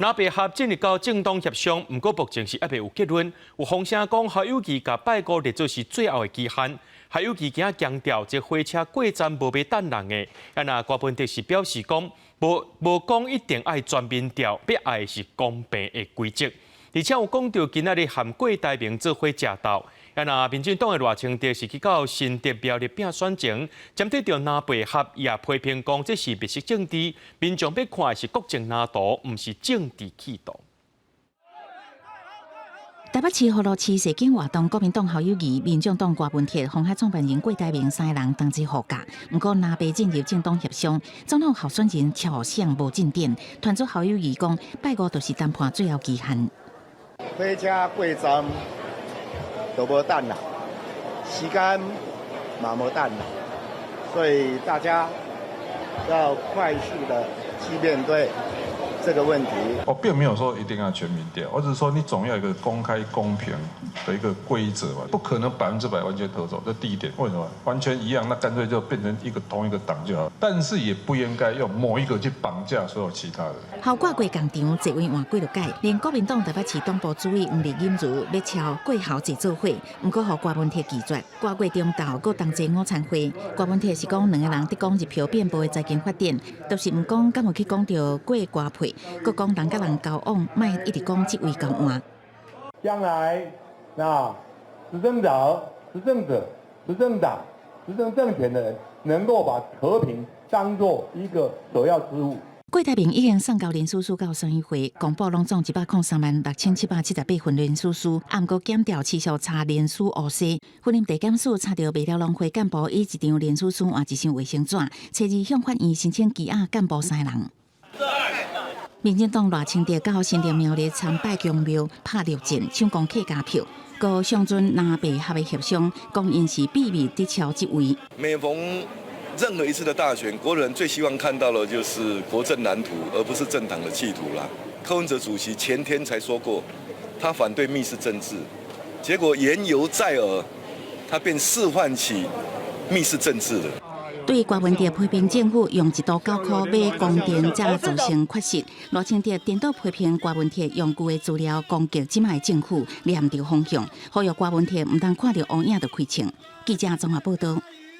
藍白合進入到政黨協商，毋過目前是猶未有結論。有風聲講侯友宜共拜五列做是最後的期限。侯友宜今仔強調，這火車過站無欲等人的。啊，若柯文哲是表示講，無無講一定愛全民調，欲愛的是公平的規則。而且有講到今仔日和郭台銘做伙食晝。啊，若民進黨的賴清德是去到新竹苗栗拼選情，針對著藍白合也批評講這是密室政治，民眾欲看的是國政藍圖，毋是政治企圖。台北市葫蘆市輋景活動，國民黨侯友宜、民眾黨柯文哲、鴻海創辦人郭台銘三个人同齊護駕。毋過藍白進入政黨協商，總統候選人朝向無進展。團主侯友宜講，拜五就是談判最後期限。火車過站都無等啦，時間嘛無等啦，所以大家要快速的去面對這個問題。我並沒有說一定要全民調，我只是說你總要有一個公開公平的一個規則嘛，不可能100%完全合作。這第一點，為什麼？完全一樣，那乾脆就變成一個同一個黨就好。但是也不應該用某一個去綁架所有其他的。侯郭過仝場，座位換幾落改，連國民黨台北市黨部主委黃麗錦如欲撨郭侯坐做伙，毋過予柯文哲拒絕。郭郭中晝閣同齊午餐會，柯文哲是講兩个人佇講入票變報的財經發展，就是毋講敢有去講著郭柯配，閣講人佮人交往，莫一直講職位交換。將來那執政者、執政者、執政黨、執政政權的人，能夠把和平當作一個首要之務。郭台銘已經送交聯署書到選委會，公布攏總1,036,778份聯署書，毋過檢調持續查聯署烏西。雲林地檢署查著麥寮農會幹部以一張聯署書換一箱衛生紙，初二向法院申請羈押幹部三人。民進黨賴清德到新竹苗栗參拜宮廟拍六戰，搶攻客家票。閣上陣藍白合的協商，講𪜶是秘密佇敲職位。每逢任何一次的大選，國人最希望看到的就是國政藍圖，而不是政黨的企圖啦。柯文哲主席前天才說過，他反對密室政治，結果言猶在耳，他便示範起密室政治了。對柯文哲批評政府用1都9塊買光電，才造成缺失。賴清德顛倒批評柯文哲用舊的資料攻擊這擺的政府，念著風向，呼籲柯文哲毋通看著烏影就開槍。記者綜合報道。